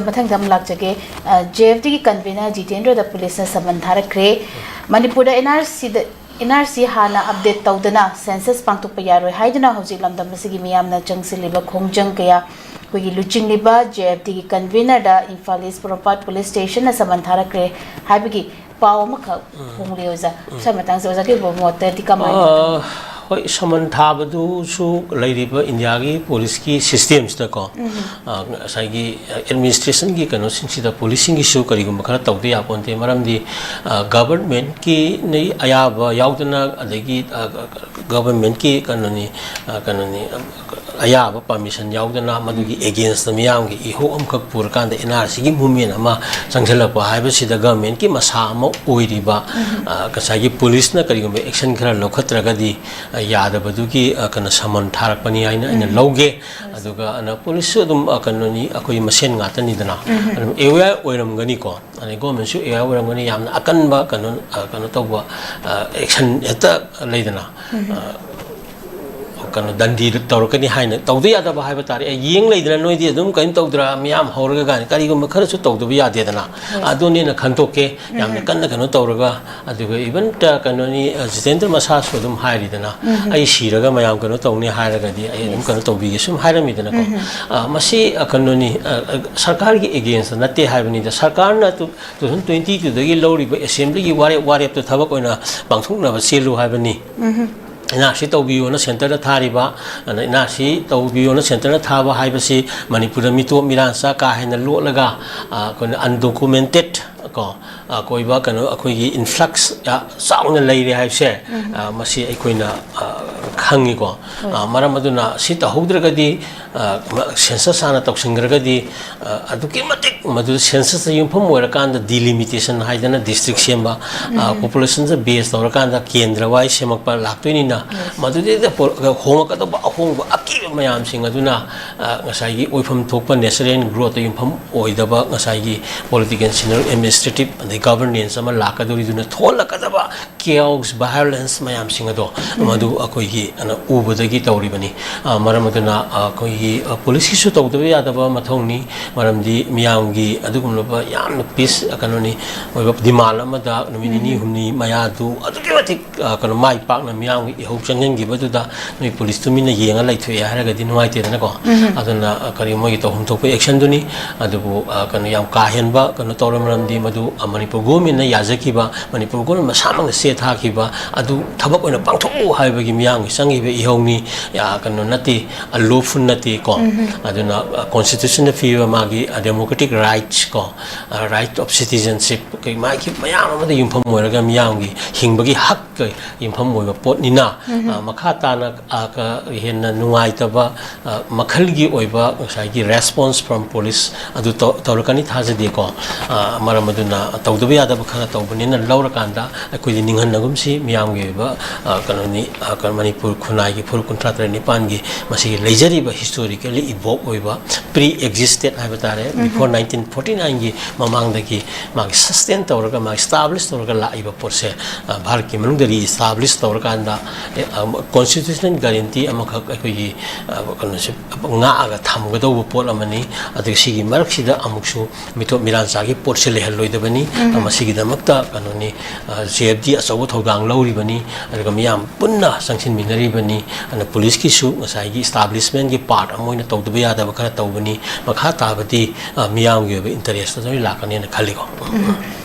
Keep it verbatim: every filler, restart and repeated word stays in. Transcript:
ꯃꯊꯪꯗ ꯑꯃꯨꯛ ꯂꯥꯛꯆꯒꯦ꯫ ꯖꯦ ꯑꯦꯐ ꯇꯤꯒꯤ ꯀꯟꯚꯤꯅꯔ ꯖꯤꯇꯦꯟꯗ꯭ꯔꯗ ꯄꯨꯂꯤꯁꯅ ꯁꯃꯟ ꯊꯥꯔꯛꯈ꯭ꯔꯦ꯫ ꯃꯅꯤꯄꯨꯔꯗ ꯑꯦꯟ ꯑꯥꯔ ꯁꯤꯗ, ꯑꯦꯟ ꯑꯥꯔ ꯁꯤ ꯍꯥꯟꯅ ꯑꯞꯗꯦꯠ ꯇꯧꯗꯅ ꯁꯦꯟꯁꯁ ꯄꯥꯡꯊꯣꯛꯄ ꯌꯥꯔꯣꯏ ꯍꯥꯏꯗꯨꯅ ꯍꯧꯖꯤꯛ ꯂꯝꯗꯝ ꯑꯁꯤꯒꯤ ꯃꯤꯌꯥꯝꯅ ꯆꯪꯁꯤꯜꯂꯤꯕ ꯈꯣꯡꯖꯪ ꯀꯌꯥ ꯑꯩꯈꯣꯏꯒꯤ ꯂꯨꯆꯤꯡꯂꯤꯕ ꯖꯦ ꯑꯦꯐ ꯇꯤꯒꯤ ꯀꯟꯚꯤꯅꯔꯗ ꯏꯝꯐꯥꯜ ꯏꯁ ꯄꯣꯔꯣꯝꯄꯥꯠ ꯄꯨꯂꯤꯁ ꯁ꯭ꯇꯦꯁꯟꯅ ꯁꯃꯟ ꯊꯥꯔꯛꯈ꯭ꯔꯦ ꯍꯥꯏꯕꯒꯤ ꯄꯥꯎ ꯑꯃꯈꯛ ꯐꯣꯡꯂꯤ ꯑꯣꯖꯥ꯫ ꯁ꯭ꯋꯥꯏ ꯃꯇꯥꯡꯁꯦ ꯑꯣꯖꯥꯒꯤ ꯃꯣꯠꯇꯗꯤ ꯀꯃꯥꯏꯅ? ꯑ, ꯍꯣꯏ, ꯁꯃꯟ ꯊꯥꯕꯗꯨꯁꯨ ꯂꯩꯔꯤꯕ ꯏꯟꯗꯤꯌꯥꯒꯤ ꯄꯨꯂꯤꯁꯀꯤ ꯁꯤꯁꯇꯦꯝꯁꯤꯗꯀꯣ, ꯑ, ꯉꯁꯥꯏꯒꯤ ꯑꯦꯗꯃꯤꯅꯤꯁꯇ꯭ꯔꯦꯁꯟꯒꯤ ꯀꯩꯅꯣꯁꯤꯡꯁꯤꯗ ꯄꯨꯂꯤꯁꯁꯤꯡꯒꯤꯁꯨ ꯀꯔꯤꯒꯨꯝꯕ ꯈꯔ ꯇꯧꯗ ꯌꯥꯄꯣꯟꯇꯦ꯫ ꯃꯔꯝꯗꯤ, ꯑ, ꯒꯚꯔꯟꯃꯦꯟꯠꯀꯤ ꯑꯌꯥꯕ ꯌꯥꯎꯗꯅ, ꯑꯗꯒꯤ, ꯑ, ꯒꯚꯔꯟꯃꯦꯟꯠꯀꯤ ꯀꯩꯅꯣꯅꯤ, ꯑ, ꯀꯩꯅꯣꯅꯤ, ꯑ, ꯑꯌꯥꯕ ꯄꯥꯔꯃꯤꯁꯟ ꯌꯥꯎꯗꯅ ꯃꯗꯨꯒꯤ ꯑꯦꯒꯦꯟꯁꯇ ꯃꯤꯌꯥꯝꯒꯤ ꯏꯍꯧ ꯑꯃꯈꯛ ꯄꯨꯔꯀꯥꯟꯗ ꯑꯦꯟ ꯑꯥꯔ ꯁꯤꯒꯤ ꯃꯨꯞꯃꯦꯟ ꯑꯃ ꯆꯪꯁꯤꯜꯂꯛꯄ ꯍꯥꯏꯕꯁꯤꯗ ꯒꯚꯔꯟꯃꯦꯟꯠꯀꯤ ꯃꯁꯥ ꯑꯃ ꯑꯣꯏꯔꯤꯕ, ꯑ, ꯉꯁꯥꯏꯒꯤ ꯄꯨꯂꯤꯁꯅ ꯀꯔꯤꯒꯨꯝꯕ ꯑꯦꯛꯁꯟ ꯈꯔ ꯂꯧꯈꯠꯇ꯭ꯔꯒꯗꯤ, ꯑ, ꯌꯥꯗꯕꯗꯨꯒꯤ, ꯑ, ꯀꯩꯅꯣ ꯁꯃꯟ ꯊꯥꯔꯛꯄꯅꯤ ꯍꯥꯏꯅ ꯑꯩꯅ ꯂꯧꯒꯦ꯫ ꯑꯗꯨꯒ, ꯑ, ꯄꯨꯂꯤꯁꯁꯨ ꯑꯗꯨꯝ, ꯑ, ꯀꯩꯅꯣꯅꯤ, ꯑꯩꯈꯣꯏ ꯃꯁꯦꯟ ꯉꯥꯛꯇꯅꯤꯗꯅ ꯑꯗꯨꯝ ꯑꯦꯋꯦꯌꯔ ꯑꯣꯏꯔꯝꯒꯅꯤꯀꯣ꯫ ꯑꯗꯩ ꯒꯣꯔꯃꯦꯟꯁꯨ ꯑꯦꯋꯦꯌꯔ ꯑꯣꯏꯔꯝꯒꯅꯤ꯫ ꯌꯥꯝꯅ ꯑꯀꯟꯕ ꯀꯩꯅꯣ, ꯑ, ꯀꯩꯅꯣ ꯇꯧꯕ, ꯑ, ꯑꯦꯛꯁꯟ ꯍꯦꯛꯇ ꯂꯩꯗꯅ, ꯑ, ꯀꯩꯅꯣ ꯗꯟꯗꯤ ꯇꯧꯔꯛꯀꯅꯤ ꯍꯥꯏꯅ ꯇꯧꯗ ꯌꯥꯗꯕ ꯍꯥꯏꯕ ꯇꯥꯔꯦ꯫ ꯑꯦ, ꯌꯦꯡ ꯂꯩꯗꯅ ꯅꯣꯏꯗꯤ ꯑꯗꯨꯝ ꯀꯩꯅꯣ ꯇꯧꯗ꯭ꯔꯥ, ꯃꯤꯌꯥꯝ ꯍꯧꯔꯒ ꯀꯥꯏꯅ ꯀꯔꯤꯒꯨꯝꯕ ꯈꯔꯁꯨ ꯇꯧꯗꯕ ꯌꯥꯗꯦꯗꯅ꯫ ꯑꯗꯨꯅꯦꯅ ꯈꯟꯇꯣꯛꯀꯦ꯫ ꯌꯥꯝꯅ ꯀꯟꯅ ꯀꯩꯅꯣ ꯇꯧꯔꯒ, ꯑꯗꯨꯒ ꯏꯚꯟ ꯀꯩꯅꯣꯅꯤ, ꯑ, ꯖꯤꯇꯦꯟꯗ꯭ꯔ ꯃꯁꯥꯁꯨ ꯑꯗꯨꯝ ꯍꯥꯏꯔꯤꯗꯅ, "ꯑꯩ ꯁꯤꯔꯒ ꯃꯌꯥꯝ ꯀꯩꯅꯣ ꯇꯧꯅꯤ ꯍꯥꯏꯔꯒꯗꯤ ꯑꯩ ꯑꯗꯨꯝ ꯀꯩꯅꯣ ꯇꯧꯕꯤꯒꯦ", ꯁꯨꯝ ꯍꯥꯏꯔꯝꯃꯤꯗꯅꯀꯣ꯫ ꯑ, ꯃꯁꯤ, ꯑ, ꯀꯩꯅꯣꯅꯤ, ꯑ, ꯑ, ꯁꯔꯀꯥꯔꯒꯤ ꯑꯦꯒꯦꯟꯁꯇ ꯅꯠꯇꯦ ꯍꯥꯏꯕꯅꯤꯗ꯫ ꯁꯔꯀꯥꯔꯅ ꯇꯨ ꯊꯥꯎꯖꯟ ꯇ꯭ꯋꯦꯟꯇꯤ ꯇꯨꯗꯒꯤ ꯂꯧꯔꯤꯕ ꯑꯦꯁꯦꯝꯕ꯭ꯂꯤꯒꯤ ꯋꯥꯔꯦꯞ, ꯋꯥꯔꯦꯞꯇꯨ ꯊꯕꯛ ꯑꯣꯏꯅ ꯄꯥꯡꯊꯣꯛꯅꯕ ꯆꯦꯜꯂꯨ ꯍꯥꯏꯕꯅꯤ꯫ ꯑꯦꯟ ꯑꯥꯔ ꯁꯤ ꯇꯧꯕꯤꯌꯣꯅ ꯁꯦꯟꯇꯔꯗ ꯊꯥꯔꯤꯕ, ꯑꯗ ꯑꯦꯟ ꯑꯥꯔ ꯁꯤ ꯇꯧꯕꯤꯌꯣꯅ ꯁꯦꯟꯇꯔꯗ ꯊꯥꯕ ꯍꯥꯏꯕꯁꯤ ꯃꯅꯤꯄꯨꯔꯗ ꯃꯤꯇꯣꯞ ꯃꯤꯔꯥꯟꯆꯥ ꯀꯥ ꯍꯦꯟꯅ ꯂꯣꯠꯂꯒ, ꯑ, ꯑꯩꯈꯣꯏꯅ ꯑꯟꯗꯣꯀꯨꯃꯦꯟꯇꯦꯠ ꯀꯣ, ꯑ, ꯑꯀꯣꯏꯕ ꯀꯩꯅꯣ ꯑꯩꯈꯣꯏꯒꯤ ꯏꯟꯐ꯭ꯂꯛꯁ ꯌꯥꯝ ꯆꯥꯎꯅ ꯂꯩꯔꯦ ꯍꯥꯏꯕꯁꯦ, ꯑ, ꯃꯁꯤ ꯑꯩꯈꯣꯏꯅ, ꯑ, ꯈꯪꯉꯤꯀꯣ꯫ ꯑ, ꯃꯔꯝ ꯑꯗꯨꯅ ꯁꯤ ꯇꯧꯍꯧꯗ꯭ꯔꯒꯗꯤ, ꯑ, ꯁꯦꯟꯁꯁ ꯍꯥꯟꯅ ꯇꯧꯁꯤꯟꯈ꯭ꯔꯒꯗꯤ, ꯑ, ꯑꯗꯨꯛꯀꯤ ꯃꯇꯤꯛ ꯃꯗꯨ ꯁꯦꯟꯁꯁꯇ ꯌꯨꯝꯐꯝ ꯑꯣꯏꯔꯀꯥꯟꯗ ꯗꯤꯂꯤꯃꯤꯇꯦꯁꯟ ꯍꯥꯏꯗꯅ ꯗꯤꯁꯇ꯭ꯔꯤꯛ ꯁꯦꯝꯕ, ꯑ, ꯄꯣꯄꯨꯂꯦꯁꯟꯗ ꯕꯦꯖ ꯇꯧꯔꯀꯥꯟꯗ ꯀꯦꯟꯗ꯭ꯔ ꯋꯥꯏ ꯁꯦꯝꯃꯛꯄ ꯂꯥꯛꯇꯣꯏꯅꯤꯅ, ꯃꯗꯨꯗꯩꯗ ꯄꯣ-, ꯍꯣꯡꯉꯛꯀꯗꯧꯕ ꯑꯍꯣꯡꯕ ꯑꯀꯤꯕ ꯃꯌꯥꯝꯁꯤꯡ ꯑꯗꯨꯅ, ꯑ, ꯉꯁꯥꯏꯒꯤ ꯑꯣꯏꯐꯝ ꯊꯣꯛꯄ ꯅꯦꯆꯔꯦꯜ ꯒ꯭ꯔꯣꯠꯇ ꯌꯨꯝꯐꯝ ꯑꯣꯏꯗꯕ ꯉꯁꯥꯏꯒꯤ ꯄꯣꯂꯤꯇꯤꯀꯦꯜ ꯁꯤꯅꯔꯦꯜ ꯑꯦꯗꯃꯤꯅꯤꯁꯇ꯭ꯔꯦꯇꯤꯞ ꯑꯗꯩ ꯒꯕꯔꯅꯦꯟꯁ ꯑꯃ ꯂꯥꯛꯀꯗꯧꯔꯤꯗꯨꯅ ꯊꯣꯛꯍꯜꯂꯛꯀꯗꯕ ꯀꯦꯑꯣꯁ, ꯚꯥꯏꯑꯣꯂꯦꯟꯁ ꯃꯌꯥꯝꯁꯤꯡ ꯑꯗꯣ ꯃꯗꯨ ꯑꯩꯈꯣꯏꯒꯤ, ꯑꯅ, ꯎꯕꯗꯒꯤ ꯇꯧꯔꯤꯕꯅꯤ꯫ ꯑ, ꯃꯔꯝ ꯑꯗꯨꯅ, ꯑ, ꯑꯩꯈꯣꯏꯒꯤ ꯑ, ꯄꯨꯂꯤꯁꯀꯤꯁꯨ ꯇꯧꯗꯕ ꯌꯥꯗꯕ ꯃꯊꯧꯅꯤ꯫ ꯃꯔꯝꯗꯤ ꯃꯤꯌꯥꯝꯒꯤ ꯑꯗꯨꯒꯨꯝꯂꯕ ꯌꯥꯝꯅ ꯄꯤꯁ, ꯑ, ꯀꯩꯅꯣꯅꯤ, ꯑꯣꯏꯕ ꯗꯤꯃꯥꯟ ꯑꯃꯗ ꯅꯨꯃꯤꯠ ꯅꯤꯅꯤ ꯎꯝ꯫ ꯍꯨꯝꯅꯤ ꯃꯌꯥꯗꯨ ꯑꯗꯨꯛꯀꯤ ꯃꯇꯤꯛ, ꯑ, ꯀꯩꯅꯣ, ꯃꯥꯏ ꯄꯥꯛꯅ ꯃꯤꯌꯥꯝꯒꯤ ꯏꯍꯧ ꯆꯪꯍꯟꯈꯤꯕꯗꯨꯗ ꯅꯣꯏ ꯄꯨꯂꯤꯁ ꯇꯨꯃꯤꯟꯅ ꯌꯦꯡꯉ ꯂꯩꯊꯣꯛꯑꯦ ꯍꯥꯏꯔꯒꯗꯤ ꯅꯨꯡꯉꯥꯏꯇꯦꯗꯅꯀꯣ꯫ ꯎꯝ꯫ ꯑꯗꯨꯅ, ꯑ, ꯀꯔꯤ, ꯃꯣꯏꯒꯤ ꯇꯧꯐꯝ ꯊꯣꯛꯄ ꯑꯦꯛꯁꯟꯗꯨꯅꯤ꯫ ꯑꯗꯨꯕꯨ, ꯑ, ꯀꯩꯅꯣ, ꯌꯥꯝ ꯀꯥ ꯍꯦꯟꯕ ꯀꯩꯅꯣ ꯇꯧꯔ, ꯃꯔꯝꯗꯤ ꯃꯗꯨ, ꯑ, ꯃꯅꯤꯄꯨꯔ ꯒꯣꯔꯃꯦꯟꯅ ꯌꯥꯖꯈꯤꯕ, ꯃꯅꯤꯄꯨꯔ ꯒꯣꯔꯃꯦꯟ ꯃꯁꯥꯃꯛꯅ ꯆꯦ ꯊꯥꯈꯤꯕ ꯑꯗꯨ ꯊꯕꯛ ꯑꯣꯏꯅ ꯄꯥꯡꯊꯣꯛꯎ ꯍꯥꯏꯕꯒꯤ ꯃꯤꯌꯥꯝꯒꯤ ꯆꯪꯈꯤꯕ ꯏꯍꯧꯅꯤ꯫ ꯌꯥ, ꯀꯩꯅꯣ ꯅꯠꯇꯦ, ꯑ, ꯂꯣꯐꯨꯜ ꯅꯠꯇꯦ ꯀꯣ꯫ ꯎꯝ꯫ ꯑꯗꯨꯅ, ꯑ, ꯀꯣꯟꯁꯇꯤꯇ꯭ꯌꯨꯁꯟꯗ ꯄꯤꯕ ꯃꯥꯒꯤ, ꯑ, ꯗꯦꯃꯣꯀ꯭ꯔꯦꯇꯤꯛ ꯔꯥꯏꯠꯁ ꯀꯣ, ꯑ, ꯔꯥꯏꯠ ꯑꯣꯐ ꯁꯤꯇꯤꯖꯟꯁꯤꯞ, ꯀꯩ, ꯃꯥꯒꯤ ꯃꯌꯥꯝ ꯑꯃꯗ ꯌꯨꯝꯐꯝ ꯑꯣꯏꯔꯒ ꯃꯤꯌꯥꯝꯒꯤ ꯍꯤꯡꯕꯒꯤ ꯍꯛ ꯌꯨꯝꯐꯝ ꯑꯣꯏꯕ ꯄꯣꯠꯅꯤꯅ, ꯎꯝ꯫ ꯑ, ꯃꯈꯥ ꯇꯥꯅ, ꯑ, ꯀ-, ꯍꯦꯟꯅ ꯅꯨꯡꯉꯥꯏꯇꯕ, ꯑ, ꯃꯈꯜꯒꯤ ꯑꯣꯏꯕ ꯉꯁꯥꯏꯒꯤ response from police ꯑꯗꯨ ꯇꯧ-, ꯇꯧꯔꯛꯀꯅꯤ ꯊꯥꯖꯗꯦꯀꯣ꯫ ꯑ, ꯃꯔꯝ ꯑꯗꯨꯅ ꯇꯧꯗꯕ ꯌꯥꯗꯕ ꯈꯔ ꯇꯧꯕꯅꯤꯅ ꯂꯧꯔꯀꯥꯟꯗ ꯑꯩꯈꯣꯏꯗꯤ ꯅꯤꯡꯍꯟꯅꯒꯨꯝꯁꯤ ꯃꯤꯌꯥꯝꯒꯤ ꯑꯣꯏꯕ, ꯑ, ꯀꯩꯅꯣꯅꯤ, ꯑ, ꯀ-, ꯃꯅꯤꯄꯨꯔ ꯈꯨꯟꯅꯥꯏꯒꯤ ꯐꯨꯔꯨꯞ ꯀꯨꯟꯊ꯭ꯔꯥ ꯇꯔꯦꯠ ꯅꯤꯄꯥꯟꯒꯤ ꯃꯁꯤꯒꯤ ꯂꯩꯖꯔꯤꯕ historically evoke ꯑꯣꯏꯕ pre existed ꯍꯥꯏꯕ ꯇꯥꯔꯦ, ꯎꯝ꯫ Before nineteen forty nineꯒꯤ ꯃꯃꯥꯡꯗꯒꯤ ꯃꯥꯒꯤ sustain ꯇꯧꯔꯒ, ꯃꯥꯒꯤ establish ꯇꯧꯔꯒ ꯂꯥꯛꯏꯕ ꯄꯣꯠꯁꯦ, ꯑ, ꯚꯥꯔꯠꯀꯤ ꯃꯅꯨꯡꯗ re-establish ꯇꯧꯔꯀꯥꯟꯗ, ꯑꯦ, ꯑ, constitutional guarantee ꯑꯃꯈꯛ ꯑꯩꯈꯣꯏꯒꯤ, ꯑ, ꯀꯩꯅꯣꯁꯦ ꯉꯥꯛꯑꯒ ꯊꯝꯒꯗꯧꯕ ꯄꯣꯠ ꯑꯃꯅꯤ꯫ ꯑꯗꯨꯒ ꯁꯤꯒꯤ ꯃꯔꯛꯁꯤꯗ ꯑꯃꯨꯛꯁꯨ ꯃꯤꯇꯣꯞ ꯃꯤꯔꯥꯟꯆꯥꯒꯤ ꯄꯣꯠꯁꯦ ꯂꯩꯍꯜꯂꯣꯏꯗꯕꯅꯤ꯫ ꯎꯝ꯫ ꯃꯁꯤꯒꯤꯗꯃꯛꯇ ꯀꯩꯅꯣꯅꯤ, ꯑ, ꯖꯦ ꯑꯦꯐ ꯗꯤ ꯑꯆꯧꯕ ꯊꯧꯗꯥꯡ ꯂꯧꯔꯤꯕꯅꯤ꯫ ꯑꯗꯨꯒ ꯃꯤꯌꯥꯝ ꯄꯨꯟꯅ ꯆꯪꯁꯤꯟꯃꯤꯟꯅꯔꯤꯕꯅꯤ꯫ ꯑꯗꯨꯅ ꯄꯨꯂꯤꯁꯀꯤꯁꯨ ꯉꯁꯥꯏꯒꯤ establishmentꯀꯤ part ꯑꯃ ꯑꯣꯏꯅ ꯇꯧꯗꯕ ꯌꯥꯗꯕ ꯈꯔ ꯇꯧꯕꯅꯤ꯫ ꯃꯈꯥ ꯇꯥꯕꯗꯤ, ꯑ, ꯃꯤꯌꯥꯝꯒꯤ ꯑꯣꯏꯕ interestꯇ ꯂꯣꯏ ꯂꯥꯛꯀꯅꯦꯅ ꯈꯜꯂꯤꯀꯣ꯫ ꯎꯝ꯫